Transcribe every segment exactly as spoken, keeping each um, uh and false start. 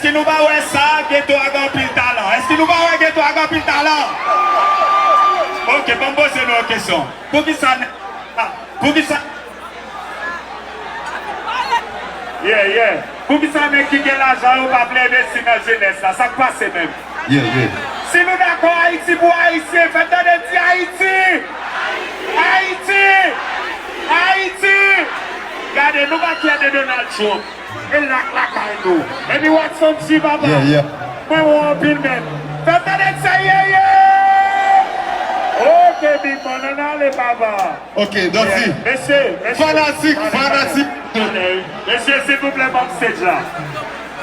Èske nou pa wè sa, Geto a gen anpil talan? Èske nou pa wè Geto a gen anpil talan? Ok, ban m poze nou yon kesyon. Poukisa nèg, poukisa, yeah, yeah. Poukisa nèg ki gen lajan yo pa vle envesti nan jenès la? Sa k pase menm? Yeah, yeah. Si nou dakò Ayiti pou Ayisyen, fè m tande di Ayiti! Ayiti! Ayiti! Gade, nou pa fyè de Donald Trump. E lak lakay nou. Epi Watson G, papa. Yeah, yeah. Mwen wè w anpil menm. Fè m tande sa, yeah, yeah! Ok, Big Man, ann ale, papa. Ok, Dòti. Yeah. Mesye, mesye. Fanatik, fanatik. Mesye, silvouplè, ban m stage la.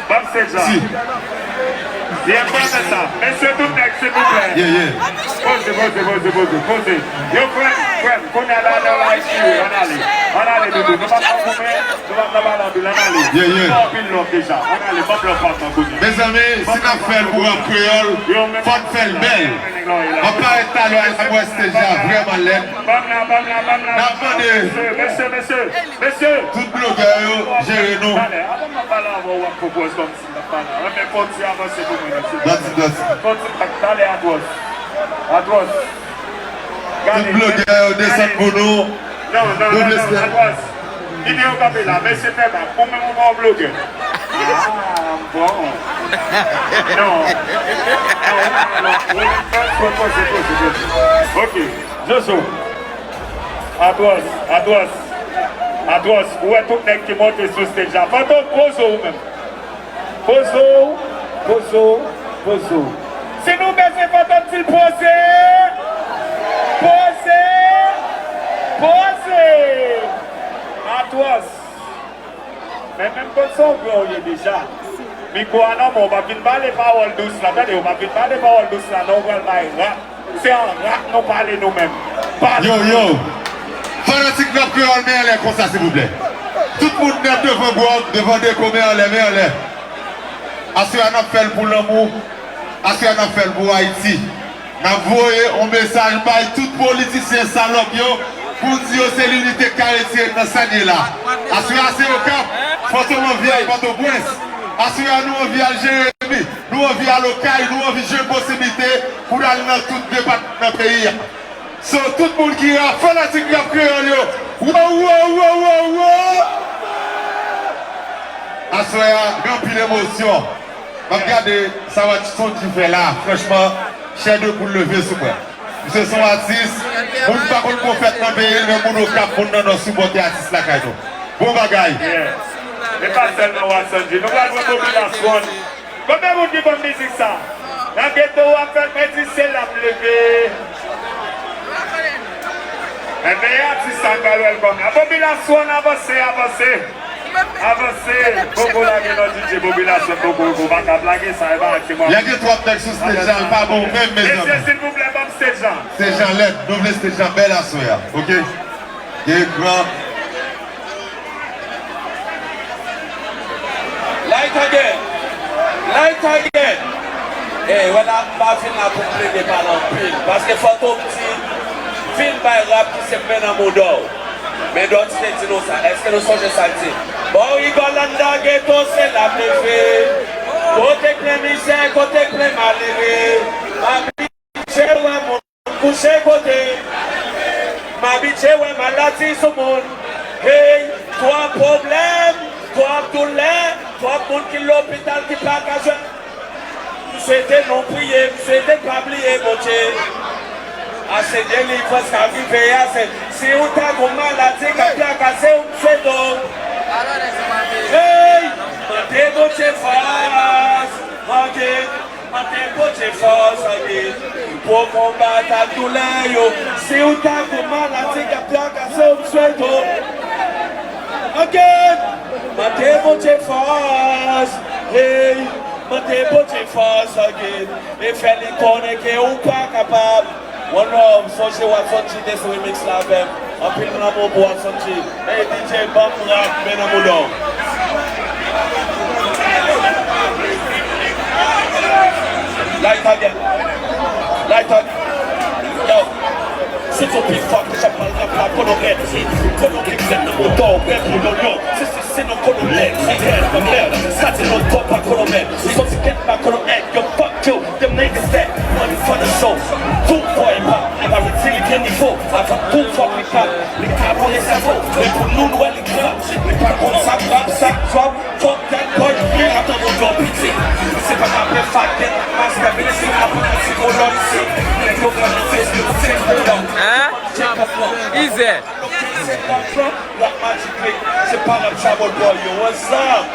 Ban m stage la. Si. Yeah, fè sa. Mesye, tout nèg, silvouplè. Yeah, yeah. Poze, poze, poze, poze, poze. Yo, frè m, frè m, kounye a la, la, la, ann ale. Ann ale, doudou. Nou pa pran goumen. Nou pa nan pale anpil, ann ale. Yeah, yeah. Anpil love deja. Ann ale, ban m love pa tan kounye a. Mezanmi, si n ap fè l pou rap kreyòl, fò n fè l bèl. M ap parèt talè a, m ap wè stage la vrèman lèd. Ban m la, ban m la, ban m la. N ap mande. Mesye, mesye, mesye. Tout blogè yo, jere nou. Talè, avan m ap pale avè w, w ap pran pòz kòmsi m t ap pale. Mwen, men fò w ti avanse pou mwen, mesye. Dòti, dòti. Fò w ti, talè, Atwòs. Atwòs. Tout blogè yo desann pou nou. Non, non, non, non, Atwòs. Kite yo kanpe la, mesye fè bak. Ou menm ou pa yon blogè. Ah, bon. Non. Non, ou pa yon, ou pa yon, poze, poze, poze. Ok, Jojo. Atwòs, Atwòs. Atwòs, ou wè tout nèg ki monte sou stage la. Fantom, poze w ou menm. Poze w, poze w, poze w. Si nou bezwen Fantom, di l poze, poze, poze. Atwòs. Men menm konn sa w vre w ye deja. Mikwo a nan men w, w p ap vin pale pawòl dous la. Tande, w p ap vin pale pawòl dous la, non, w pral bay rap. Se an rap nou pale nou menm. Pale. Yo, yo. Fanatik rap kreyòl, men anlè konsa, silvouplè. Tout moun k ap devan Gwòg, devan Deko, men anlè, men anlè. Aswè a, n ap fè l pou lanmou. Aswè a, n ap fè l pou Ayiti. N ap voye yon mesaj bay tout politisyen salòp yo pou n di yo se linite k ka retire n nan sa n ye la. Aswè a, se Okap, Fantom anvi al Pòtoprens. Aswè a, nou anvi al Jeremi. Nou anvi al Okay, nou anvi jwenn posiblite pou n al nan tout depatman nan peyi a. So, tout moun ki rap, fanatik rap kreyòl yo, wo, wo, wo, wo, wo! Aswè a, gen anpil emosyon. M ap gade sa Watson G fè la, franchman, chè de poul leve sou mwen. Misye se yon atis, moun pa konn pwofèt nan peyi l, men moun Okap, moun nan Nò sipòte atis lakay nou. Bon bagay. Yeah. E pa sèlman Watson G. Nou pral jwenn Bobby Laswon. Konbyen moun ki konn mizik sa? Nan geto w ap fè l, mwen di se la m leve. Enben, e atis sa m pral welcome la. Popilasyon, avanse, avanse. Avanse. Poko lage non, D J, popilasyon, poko, poko, pa ka plage sa, e pa ak se mwen. Y a gen twòp nèg sou stage la, l pa bon menm, mezanmi. Mesye, silvouplè, ban m stage la. Stage la lèd, nou vle stage la bèl aswè a, oke? Gen gran. Light again! Light again! Ey, wè la, m pa vin la pou m plede pale anpil, paske Fantom di, vin bay rap ki se men nan mouda w. Men Dòti te di nou sa, èske nou sonje sa l di? Bò rigòl anndan geto, se la m leve. Kote k plen mizè, kote k plen malere. M abitye wè moun kouche kote. M abitye wè maladi sou moun. Hey, twòp pwoblèm, twòp doulè, twòp moun ki lopital ki pa ka jwenn. M swete nou priye, m swete n pa bliye Bondye. Ase delivrans k ap rive a, se si w ta gon maladi k ap trakase w, m swete w. Hey, mande Bondye fòs, mande. Mande Bondye fòs, anyen pou konbat ak doulè yo. Si w ta gon maladi k ap trakase w, m swete w. Anyen! Mande Bondye fòs, hey! Mande Bondye fòs, anyen! E fè li konnen ke ou pa kapab. One love, sonje Watson G te sou remix la avè m. Anpil lanmou pou Watson G. Hey, D J, ban m rap, men nan mouda w. Light again. Light again. Yo. Si tou pi fò ke chapal rap la, kono rèd. Kono ki fèt nan mouda w, rèd pou yo, yo. Si, si, Se non kolonèl, se tèl nan mèl, sa se non pòp a kolonèl. Ou sòti kèt pa kolonèl, yo fuck you, them niggas that money for the show. Fout fò epa, epa vle di li gen nivo, avan tou fò li pa, li ka boule sèvo, men pou nou, nou wè li grav, li pa konn sa grab, sa drop, fuck that boy, li ap tann yon dlo piti. Se pa ka pè fakèt, mas ka vini sou apre yon ti kolòn isi, nèg yo pran nan Facebook, se kolòn. Hein? Check up, Izè. Black Magic, se pa rap Trouble Boy yo. What's up?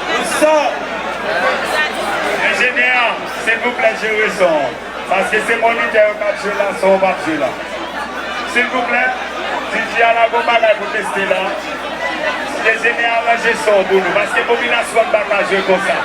What's up? Enjenyè, silvouplè, jere son. Paske se monitè yo k ap jwe la, son w p ap jwe la. Silvouplè, D J a la gon bagay pou teste la. Enjenyè a ranje son pou nou, paske popilasyon an pa ka jwe konsa.